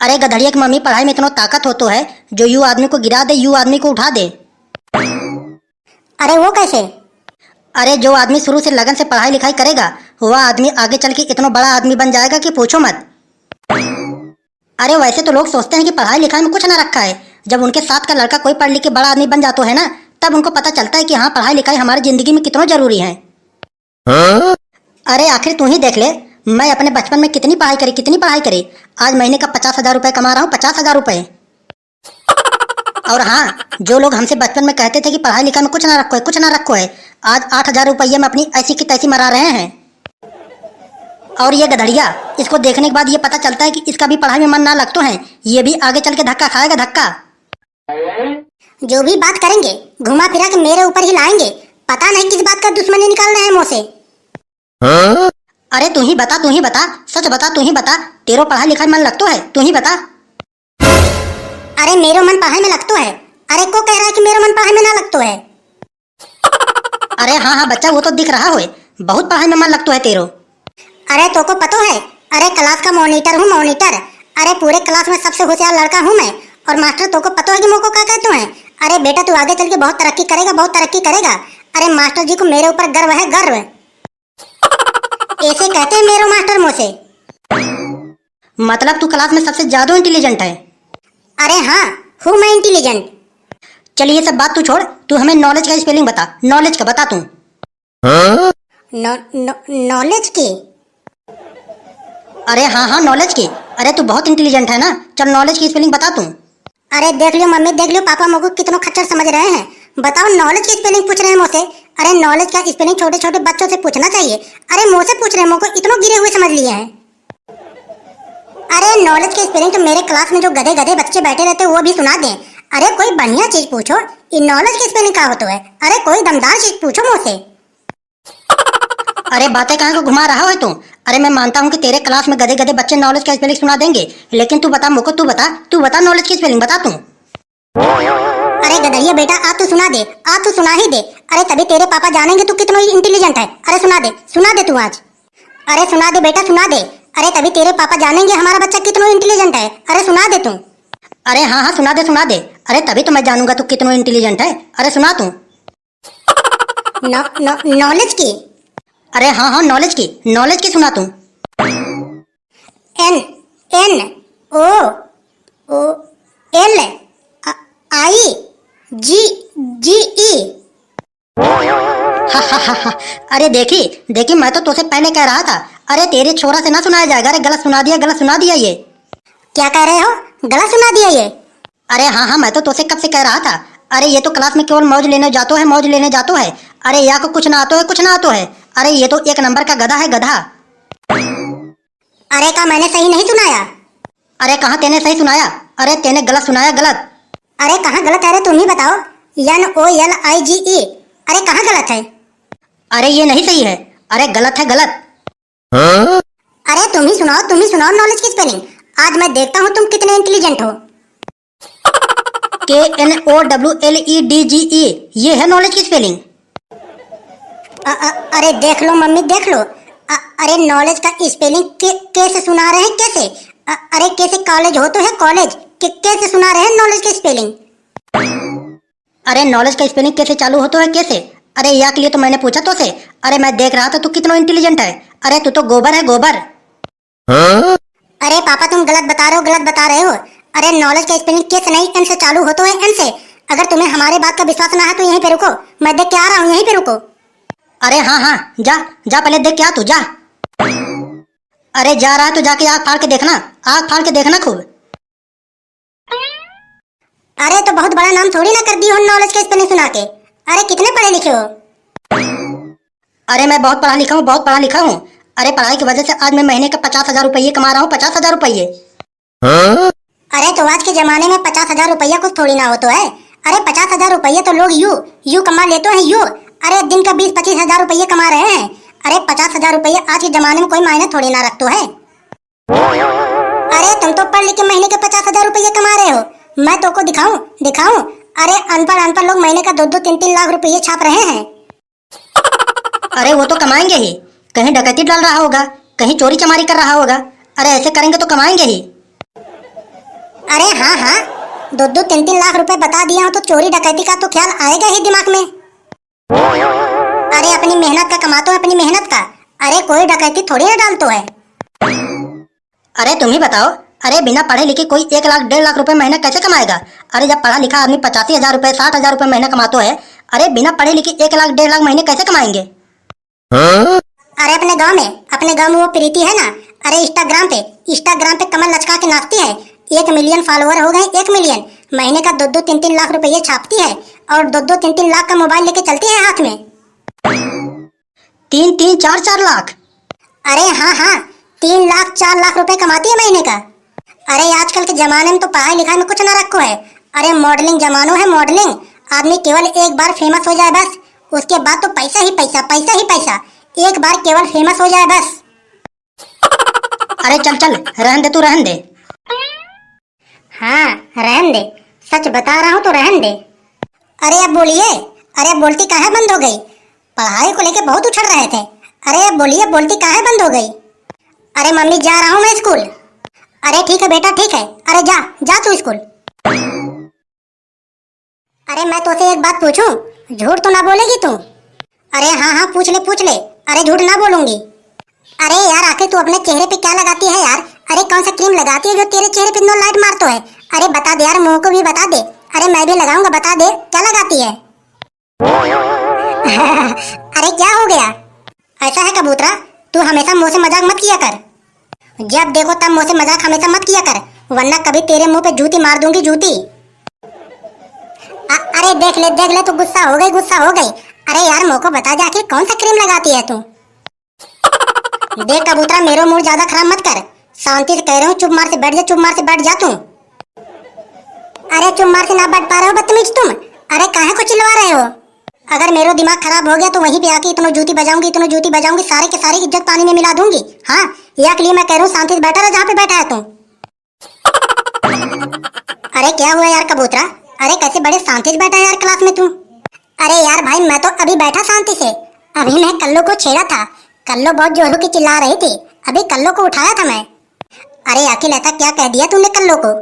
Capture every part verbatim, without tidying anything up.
अरे गधड़िया की मम्मी, पढ़ाई में इतनो ताकत हो तो है, जो यू आदमी को गिरा दे, यू आदमी को उठा दे। अरे वो कैसे? अरे जो आदमी शुरू से लगन से पढ़ाई लिखाई करेगा, वह आदमी आगे चल के इतनो बड़ा आदमी बन जाएगा कि पूछो मत। अरे वैसे तो लोग सोचते हैं कि पढ़ाई लिखाई में कुछ ना रखा है, जब उनके साथ का लड़का कोई पढ़ लिख के बड़ा आदमी बन जातो है ना, तब उनको पता चलता है कि हाँ, पढ़ाई लिखाई हमारी जिंदगी में कितनो जरूरी है। हाँ? अरे आखिर तू ही देख ले, मैं अपने बचपन में कितनी पढ़ाई करी, कितनी पढ़ाई करी। आज महीने का पचास हजार रुपए कमा रहा हूँ, पचास हजार रुपए। और हाँ, जो लोग हमसे बचपन में कहते थे कि पढ़ाई लिखाई में कुछ ना रखो है, कुछ ना रखो है, आज आठ हजार रुपये में अपनी ऐसी की तैसी मरा रहे हैं। और ये गधड़िया, इसको देखने के बाद ये पता चलता है कि इसका भी पढ़ाई में मन ना लगतो है, ये भी आगे चल के धक्का खाएगा, धक्का। जो भी बात करेंगे, घुमा फिरा के मेरे ऊपर ही लाएंगे। पता नहीं किस बात का दुश्मनी निकाल रहे हैं मुंह से। हाँ? अरे तू ही बता, तू ही बता, सच बता, तू ही बता, तेरो पढ़ाई लिखाई मन लगतो है, तू ही बता। अरे मेरो मन पढ़ाई में लगतो है। अरे को कह रहा है कि मेरो मन पढ़ाई में ना लगतो है? अरे हाँ हाँ बच्चा, वो तो दिख रहा होए, बहुत पढ़ाई में मन लगतो है तेरो। अरे तोको पतो है, अरे क्लास का मॉनिटर हूँ, मॉनिटर। अरे पूरे क्लास में सबसे होशियार लड़का हूँ मैं। और मास्टर तोको पतो है कि मोको का कहतो है? अरे बेटा तू आगे चल के बहुत तरक्की करेगा, बहुत तरक्की करेगा। अरे मास्टर जी को मेरे ऊपर गर्व है, गर्व। ऐसे कहते हैं मेरो मास्टर मोसे। मतलब तू क्लास में सबसे ज्यादा इंटेलिजेंट है? अरे हाँ, हूँ मैं इंटेलिजेंट। चल ये सब बात तू छोड़, तू हमें नॉलेज का स्पेलिंग बता, नॉलेज का बता तू। हाँ? नॉ-, नॉ-, नॉलेज की? अरे हाँ हाँ, नॉलेज की। अरे तू बहुत इंटेलिजेंट है ना, चल नॉलेज की स्पेलिंग बता तू। अरे देख लियो मम्मी, देख लियो, पापा मोको कितनो खच्चर समझ रहे हैं। बताओ, नॉलेज की स्पेलिंग पूछ रहे हैं मोसे। अरे नॉलेज का स्पेलिंग छोटे छोटे बच्चों से पूछना चाहिए। अरे मोसे पूछ रहे हैं, मोको इतनो गिरे हुए समझ लिए हैं। अरे नॉलेज की स्पेलिंग तो मेरे क्लास में जो गधे गधे बच्चे बैठे रहते हैं वो भी सुना दें। अरे कोई बढ़िया चीज पूछो, ये नॉलेज की स्पेलिंग का होतो है? अरे कोई दमदार चीज पूछो मोसे। अरे बातें कहाँ को घुमा रहा है तू? अरे मैं मानता हूँ कि तेरे क्लास में गधे गधे बच्चे नॉलेज का स्पेलिंग सुना देंगे, लेकिन तू बता मोको, तू बता, तू बता नॉलेज की स्पेलिंग बता तू। अरे गदरिया बेटा, आ तू सुना दे, आ तू सुना ही दे। अरे तभी तेरे पापा जानेंगे तू कितनो इंटेलिजेंट है। अरे सुना दे, सुना दे तू आज। अरे सुना दे बेटा, सुना दे। अरे तभी तेरे पापा जानेंगे हमारा बच्चा कितनो इंटेलिजेंट है। अरे सुना दे तू। अरे हाँ हाँ, सुना दे, सुना दे। अरे तभी तो मैं जानूंगा तू कितनो इंटेलिजेंट है। अरे सुना तू। नॉ-, नॉ-, नॉलेज की? अरे हाँ हाँ, नॉलेज की, नॉलेज की सुना तू। एन, एन, ओ, ओ, एल, आ, आई, जी, जी, ई। हा, हा, हा, हा। अरे देखी, देखी, मैं तो तोसे पहले कह रहा था। अरे तेरे छोरा से ना सुनाया जाएगा। अरे गलत सुना दिया, गलत सुना दिया ये। क्या कह रहे हो? गलत सुना दिया ये? अरे हाँ हाँ, मैं तो तोसे कब से कह रहा था। अरे ये तो क्लास में केवल मौज लेने जातो है, मौज लेने जातो है। अरे या को कुछ ना आतो है, कुछ ना आतो है। अरे ये तो एक नंबर का गधा है, गधा। अरे का मैंने सही नहीं सुनाया? अरे कहाँ तेने सही सुनाया? अरे तेने गलत सुनाया, गलत। अरे कहाँ गलत है रे, तुम ही बताओ। एन ओ एल आई जी ई। अरे कहाँ गलत है? अरे ये नहीं सही है। अरे गलत है, गलत। अरे तुम ही सुनाओ, तुम ही सुनाओ नॉलेज की स्पेलिंग। आज मैं देखता हूँ तुम कितने इंटेलिजेंट हो। K N O W L E D G E, ये है नॉलेज की स्पेलिंग। अ-, अ-, अरे देख लो मम्मी, देख लो। अ-, अरे नॉलेज का स्पेलिंग के, के से सुना रहे हैं, के से? अ-, अरे के से कॉलेज होतो है, कॉलेज। के, के से सुना रहे हैं नॉलेज की स्पेलिंग। अरे नॉलेज का स्पेलिंग के से चालू होतो है, के से? अरे या के लिए तो मैंने पूछा तोसे। अरे मैं देख रहा था तू कितनो इंटेलिजेंट है। अरे तू तो गोबर है, गोबर। हाँ? अरे पापा तुम गलत बता रहे हो, गलत बता रहे हो। अरे नॉलेज का स्पेलिंग के से नहीं, एन से चालू होतो है, एन से। अगर तुम्हें हमारे बात का विश्वास ना है तो यहीं पे रुको, मैं देख के आ रहा हूँ, यहीं पे रुको। अरे हाँ हाँ, जा जा, पहले देख के आ तू, जा। अरे जा रहा है तो जाके आग फाड़ के देखना, आग फाड़ के देखना खूब। अरे तो बहुत बड़ा नाम थोड़ी ना कर दिए हो नॉलेज के स्पेलिंग सुना के। अरे कितने पढ़े लिखे हो? अरे मैं बहुत पढ़ा लिखा हूँ, बहुत पढ़ा लिखा हूँ। अरे पढ़ाई की वजह से आज मैं महीने का पचास हजार रुपये कमा रहा हूँ, पचास हजार रुपये। अरे तो आज के जमाने में पचास हजार रुपया कुछ थोड़ी ना होतो है। अरे पचास हजार रुपये तो लोग यू, यू कमा लेतो है यू। अरे दिन का बीस पच्चीस हजार रुपये कमा रहे हैं। अरे पचास हजार रुपये आज के जमाने में कोई मायने थोड़ी ना रखतो है। अरे तुम तो पढ़ लिख के महीने के पचास हजार रुपये कमा रहे हो, मैं तोको दिखाऊं, दिखाऊं? अरे अनपढ़, अनपढ़ लोग महीने का दो दो तीन तीन लाख रुपये छाप रहे हैं। अरे वो तो कमाएंगे ही, कहीं डकैती डाल रहा होगा, कहीं चोरी चमारी कर रहा होगा। अरे ऐसे करेंगे तो कमाएंगे ही। अरे हाँ हाँ, दो दो तीन तीन लाख रुपए बता दिया हूँ तो चोरी डकैती का तो ख्याल आएगा ही दिमाग में। अरे अपनी मेहनत का कमातो है, अपनी मेहनत का। अरे कोई डकैती थोड़ी ना डालतो है। अरे तुम ही बताओ, अरे बिना पढ़े लिखे कोई एक लाख डेढ़ लाख रुपए महीना कैसे कमाएगा? अरे जब पढ़ा लिखा आदमी पचासी हजार रुपए, साठ हजार रुपए महीना कमातो है, अरे बिना पढ़े लिखे एक लाख डेढ़ लाख महीने कैसे कमाएंगे? अरे अपने गांव में, अपने गांव में वो प्रीति है ना, अरे Instagram पे, Instagram पे कमर लचका के नाचती है, एक मिलियन फॉलोअर हो गए, एक मिलियन। महीने का दो दो तीन तीन लाख रुपये छापती है और दो दो तीन तीन लाख का मोबाइल लेके चलती है हाथ में। तीन तीन चार चार लाख। अरे हाँ हाँ, तीन लाख चार लाख रुपए कमाती है महीने का। अरे आजकल के जमाने में तो पढ़ाई लिखाई में कुछ ना रखो है। अरे मॉडलिंग जमानो है, मॉडलिंग। आदमी केवल एक बार फेमस हो जाए बस, उसके बाद तो पैसा ही पैसा, पैसा ही पैसा। एक बार केवल फेमस हो जाए बस। अरे चल चल, रहन दे तू, रहन दे। हाँ, रहन दे, सच बता रहा हूँ तो रहन दे। अरे अब बोलिए, अरे अब बोलती काहे बंद हो गई? पढ़ाई को लेके बहुत उछल रहे थे। अरे अब बोलिए, बोलती काहे बंद हो गई? अरे मम्मी, जा रहा हूँ मैं स्कूल। अरे ठीक है बेटा, ठीक है। अरे जा, जा तू स्कूल। अरे मैं तोसे एक बात पूछूं, झूठ तो ना बोलेगी तू? अरे हाँ हाँ, पूछ ले, पूछ ले। अरे झूठ ना बोलूंगी। अरे यार, आखिर तू अपने चेहरे पे क्या लगाती है यार? अरे कौन सा क्रीम लगाती है जो तेरे चेहरे पे इतना लाइट मारतो है? अरे बता दे यार, मोको भी बता दे। अरे मैं भी लगाऊंगा, बता दे क्या लगाती है। अरे क्या हो गया? ऐसा है कबूतरा, तू हमेशा मोसे मजाक मत किया कर। जब देखो तब मोसे मजाक हमेशा मत किया कर, वरना कभी तेरे मुंह पे जूती मार दूंगी, जूती। अ-, अरे देख ले, देख ले, तू गुस्सा हो गई, गुस्सा हो गई। अरे यार, मोको बता दे, आखिर कौन सा क्रीम लगाती है तू? देख कबूतरा, मेरो मूड ज्यादा खराब मत कर। शांति से कह रहा हूँ, चुप मार से बैठ जा, चुप मार से बैठ जा तू। अरे चुप मार से ना बैठ पा रहे हो बदतमीज तुम। अरे काहे को चिल्ला रहे हो? अगर मेरो दिमाग खराब हो गया तो वहीं पे आके इतनो जूती बजाऊंगी, इतनो जूती बजाऊंगी, सारे के सारे इज्जत पानी में मिला दूंगी। हाँ, या के लिए मैं कह रहा हूँ, शांति से बैठा रह जहाँ पे बैठा है तू। अरे क्या हुआ यार कबूतरा? अरे कैसे बड़े शांति से बैठा है यार क्लास में तू? अरे यार भाई, मैं तो अभी बैठा शांति से, अभी मैं कल्लू को छेड़ा था। कल्लू बहुत जोरों की चिल्ला रही थी, अभी कल्लू को उठाया था मैं। अरे आखिर ऐसा क्या कह दिया तूने कल्लू को?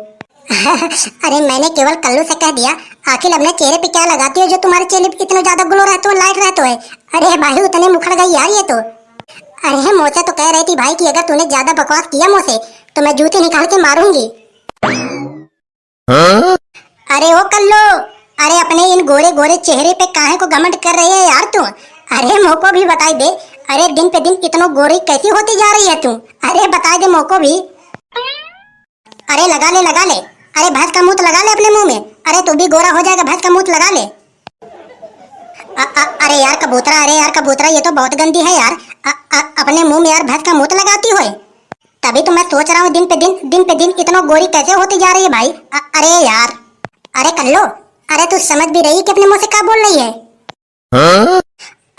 अरे मैंने केवल कल्लू से कह दिया, आखिर अपने चेहरे पे क्या लगाती हो जो तुम्हारे चेहरे पे इतना ज्यादा ग्लो रहता है, लाइट रहता है? अरे भाई, उतने मुखर गई यार ये तो। अरे मोसे तो कह रही थी भाई कि अगर तूने ज्यादा बकवास किया मोसे तो मैं जूती निकाल के मारूंगी। अरे ओ कल्लो, अरे अपने इन गोरे गोरे चेहरे पे काहे को घमंड कर रही है यार तू? अरे मोको भी बताई दे, अरे दिन पे दिन इतनो गोरी कैसी होती जा रही है तू? अरे बताई दे मोको भी। अरे लगा ले, लगा ले, अरे भैंस का मूत लगा ले अपने मुंह में, अरे तू भी गोरा हो जाएगा, भैंस का मूत लगा ले। अ, अ, अरे यार कबूतरा, अरे यार कबूतरा, ये तो बहुत गंदी है यार। अ, अ, अपने मुंह में यार भैंस का मूत लगाती होए। तभी तो मैं सोच रहा हूँ, दिन पे दिन, दिन पे दिन इतना गोरी कैसे होती जा रही है भाई। अ-, अरे यार, अरे कल्लो, अरे तू समझ भी रही कि अपने मुंह से क्या बोल रही है? हाँ?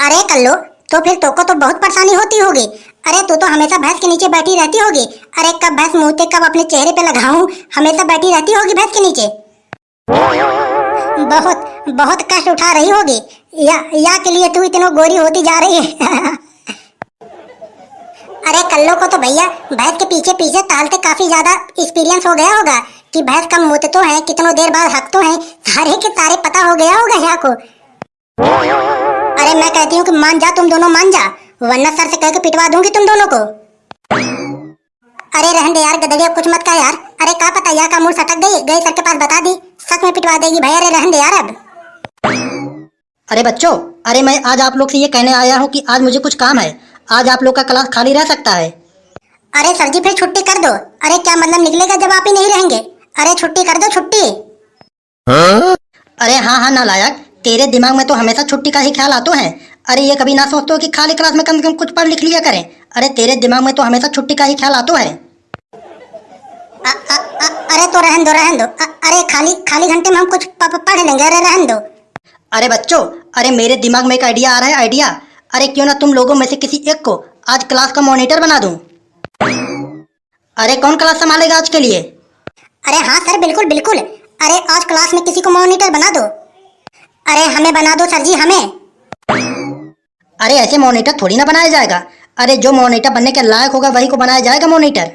अरे कल्लो, तो फिर तोको तो बहुत परेशानी होती होगी। अरे तू तो हमेशा भैंस के नीचे बैठी रहती होगी। अरे कब भैंस मूते, कब अपने चेहरे पे लगाऊं, हमेशा बैठी रहती होगी भैंस के नीचे। बहुत, बहुत कष्ट उठा रही होगी, या, या के लिए तू इतनी गोरी होती जा रही है। अरे कल्लो को तो भैया भैंस के पीछे पीछे टहलते काफी ज्यादा एक्सपीरियंस हो गया होगा कि भैंस कब मूततो है, कितनों देर बाद हगतो है, सारे के सारे पता हो गया होगा यहाँ को। अरे मैं कहती हूँ कि मान जा, तुम दोनों मान जा, वरना सर से कह के पिटवा दूंगी तुम दोनों को। अरे रहन दे यार गदड़िया, कुछ मत कह यार। अरे का पता या का मूड़ सटक गई, गई सर के पास बता दी, सच में पिटवा देगी भाई। अरे रहन दे यार अब। अरे बच्चों, अरे मैं आज आप लोग से ये कहने आया हूँ कि आज मुझे कुछ काम है, आज आप लोग का क्लास खाली रह सकता है। अरे सर जी फिर छुट्टी कर दो। अरे क्या मतलब निकलेगा जब आप ही नहीं रहेंगे? अरे छुट्टी कर दो, छुट्टी। अरे हाँ हाँ नालायक, तेरे दिमाग में तो हमेशा छुट्टी का ही ख्याल आतो है। अरे ये कभी ना सोचतो कि खाली क्लास में कम से कम कुछ पढ़ लिख लिया करें। अरे तेरे दिमाग में तो हमेशा छुट्टी का ही ख्याल आतो है। अ, अ, अ, अरे तो रहन दो, रहन दो। अ, अरे खाली, खाली घंटे में हम कुछ प-, प-, पढ़ लेंगे। अरे रहन दो। अरे बच्चों, अरे मेरे दिमाग में एक आइडिया आ रहा है, आइडिया। अरे क्यों ना तुम लोगों में से किसी एक को आज क्लास का मॉनिटर बना दूं। अरे कौन क्लास संभालेगा आज के लिए? अरे हाँ सर, बिल्कुल बिल्कुल। अरे आज क्लास में किसी को मॉनिटर बना दो। अरे हमें बना दो सर जी, हमें। अरे ऐसे मॉनिटर थोड़ी ना बनाया जाएगा। अरे जो मॉनिटर बनने के लायक होगा वही को बनाया जाएगा मॉनिटर।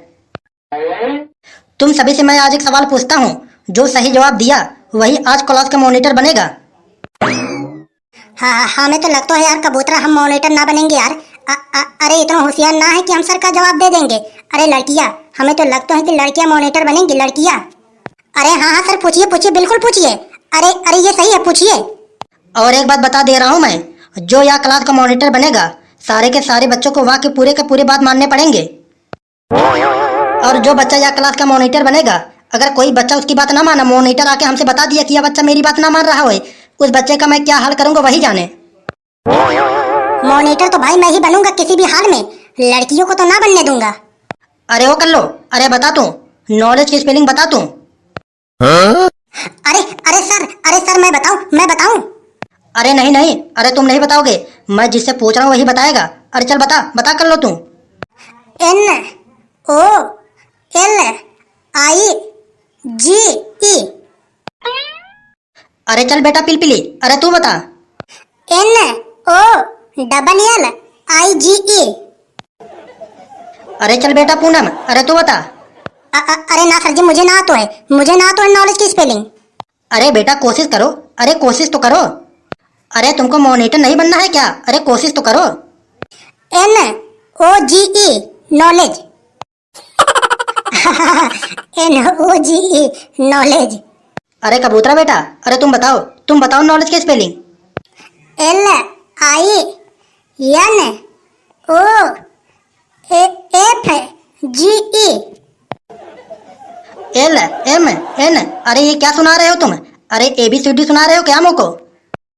तुम सभी से मैं आज एक सवाल पूछता हूँ, जो सही जवाब दिया वही आज क्लास का मॉनिटर बनेगा। हाँ, हाँ, हमें तो लगता है यार कबूतरा, हम मॉनिटर ना बनेंगे यार। अ-, अ-, अरे इतना होशियार ना है कि हम सर का जवाब दे देंगे। अरे लड़कियाँ, हमें तो लगता है कि लड़कियाँ मॉनिटर बनेंगी, लड़कियाँ। अरे हाँ, हाँ सर, पूछिए, पूछिए, बिल्कुल पूछिए। अरे, अरे ये सही है, पूछिए। और एक बात बता दे रहा हूँ मैं, जो यह क्लास का मॉनिटर बनेगा, सारे के सारे बच्चों को वहाँ के पूरे के पूरे बात मानने पड़ेंगे। और जो बच्चा या क्लास का मॉनिटर बनेगा, अगर कोई बच्चा उसकी बात ना माना, मॉनिटर आके हमसे बता दिया कि यह बच्चा मेरी बात ना मान रहा है, उस बच्चे का मैं क्या हाल करूंगा वही जाने। मॉनिटर तो भाई मैं ही बनूंगा किसी भी हाल में, लड़कियों को तो ना बनने दूंगा। अरे ओ कल्लो, अरे बता तू, नॉलेज की स्पेलिंग बता तू। अरे, अरे सर, अरे सर, मैं बताऊं, मैं बताऊं? अरे नहीं, नहीं, अरे तुम नहीं बताओगे, मैं जिससे पूछ रहा हूँ वही बताएगा। अरे चल बता, बता कर लो तू। N O L I G E। अरे चल बेटा पिलपिली, अरे तू बता। N O L L I G E। अरे चल बेटा पूनम, अरे तू बता। अ-, अ-, अरे ना सर जी, मुझे ना आतो है, मुझे ना आतो है नॉलेज की स्पेलिंग। अरे बेटा कोशिश करो, अरे कोशिश तो करो। अरे तुमको मॉनिटर नहीं बनना है क्या? अरे कोशिश तो करो। N O G E, knowledge. N O G E, knowledge. अरे कबूतरा बेटा, अरे तुम बताओ, तुम बताओ नॉलेज की spelling. L I N O F G E। L M N, अरे ये क्या सुना रहे हो तुम? अरे A B C D सुना रहे हो क्या हमको?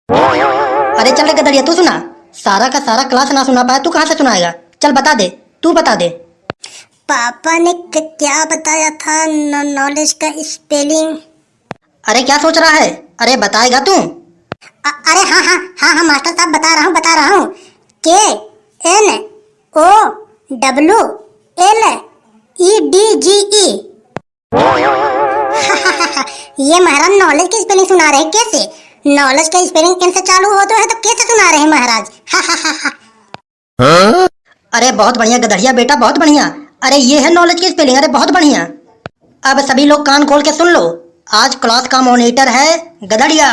अरे चल रे गदड़िया, तू सुना। सारा का सारा क्लास ना सुना पाया, तू कहाँ से सुनाएगा? चल बता दे, तू बता दे। पापा ने क-, क्या बताया था न-, नॉलेज का स्पेलिंग? अरे क्या सोच रहा है? अरे बताएगा तू? अ-, अरे हाँ, हाँ, हाँ, हाँ, मास्टर साहब, बता रहा हूँ, बता रहा हूँ। K N O W L E D G E। ये महाराज नॉलेज की स्पेलिंग सुना रहे, कैसे? नॉलेज का स्पेलिंग N से चालू होतो है तो कैसे सुना रहे महाराज? अरे बहुत बढ़िया गदड़िया बेटा, बहुत बढ़िया। अरे ये है नॉलेज की स्पेलिंग, अरे बहुत बढ़िया। अब सभी लोग कान खोल के सुन लो, आज क्लास का मॉनिटर है गदड़िया।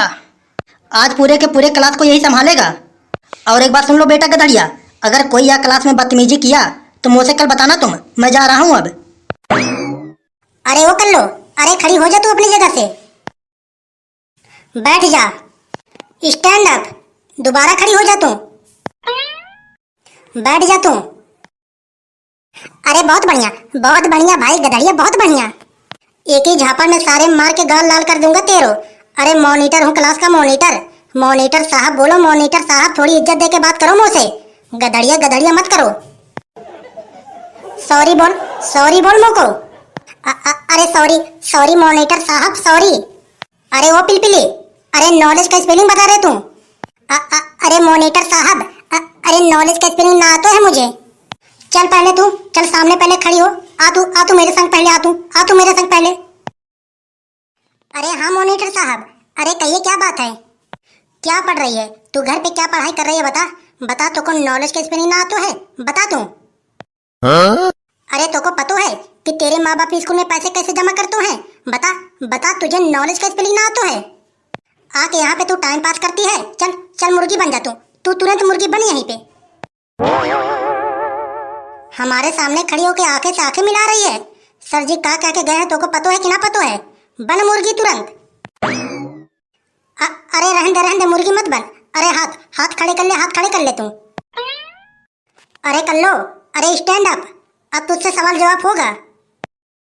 आज पूरे के पूरे क्लास को यही संभालेगा। और एक बात सुन लो बेटा गदड़िया, अगर कोई या क्लास में बदतमीजी किया तो मुझसे कल बताना तुम, मैं जा रहा हूँ अब। अरे ओ कल्लो, अरे खड़ी हो जा तू अपनी जगह से। बैठ जा, stand up, दोबारा खड़ी हो जा तू, बैठ जा तू। अरे बहुत बढ़िया, बहुत बढ़िया भाई गदड़िया, बहुत बढ़िया। एक ही झापड़ में सारे मार के गाल लाल कर दूंगा तेरो। अरे मॉनिटर हूँ, क्लास का मॉनिटर। मॉनिटर साहब बोलो, मॉनिटर साहब, थोड़ी इज्जत दे के बात करो मुँह से। गदड़िया गदड़िया मत करो। सॉरी बोल, सॉरी बोल मोको। अ-, अ-, अरे सॉरी, सॉरी मॉनिटर साहब, सॉरी। अरे ओ पिलपिली, अरे नॉलेज का स्पेलिंग बता रहे तू। अ-, अ-, अरे मॉनिटर साहब, अ-, अरे नॉलेज का स्पेलिंग ना आतो है मुझे। चल पहले तू, चल सामने पहले खड़ी हो। आ तू, आ तू मेरे संग पहले, आ तू, आ तू मेरे संग पहले। अरे हाँ मॉनिटर साहब, अरे कहिए क्या बात है? क्या पढ़ रही है तू? घर पे क्या पढ़ाई कर रही है बता, बता, तोको नॉलेज का स्पेलिंग ना आतो है? बता तू। हाँ? अरे तोको पतो है कि तेरे माँ बाप स्कूल में पैसे कैसे जमा करतो हैं? बता, बता, तुझे नॉलेज का स्पेलिंग ना आतो है? आके यहाँ पे तू टाइम पास करती है, चल, चल मुर्गी बन जा तू, तू तुरंत मुर्गी बन यहीं पे। हमारे सामने खड़ी होके आंखें से आंखें मिला रही है। सर जी का कह के गए हैं, तोको पतो है कि ना पतो है? बन मुर्गी तुरंत। अ-, अरे रहन दे, रहन दे, मुर्गी मत बन। अरे हाथ, हाथ खड़े कर ले, हाथ खड़े कर ले तू। अरे कल्लो, अरे stand up, अब तुझसे सवाल जवाब होगा।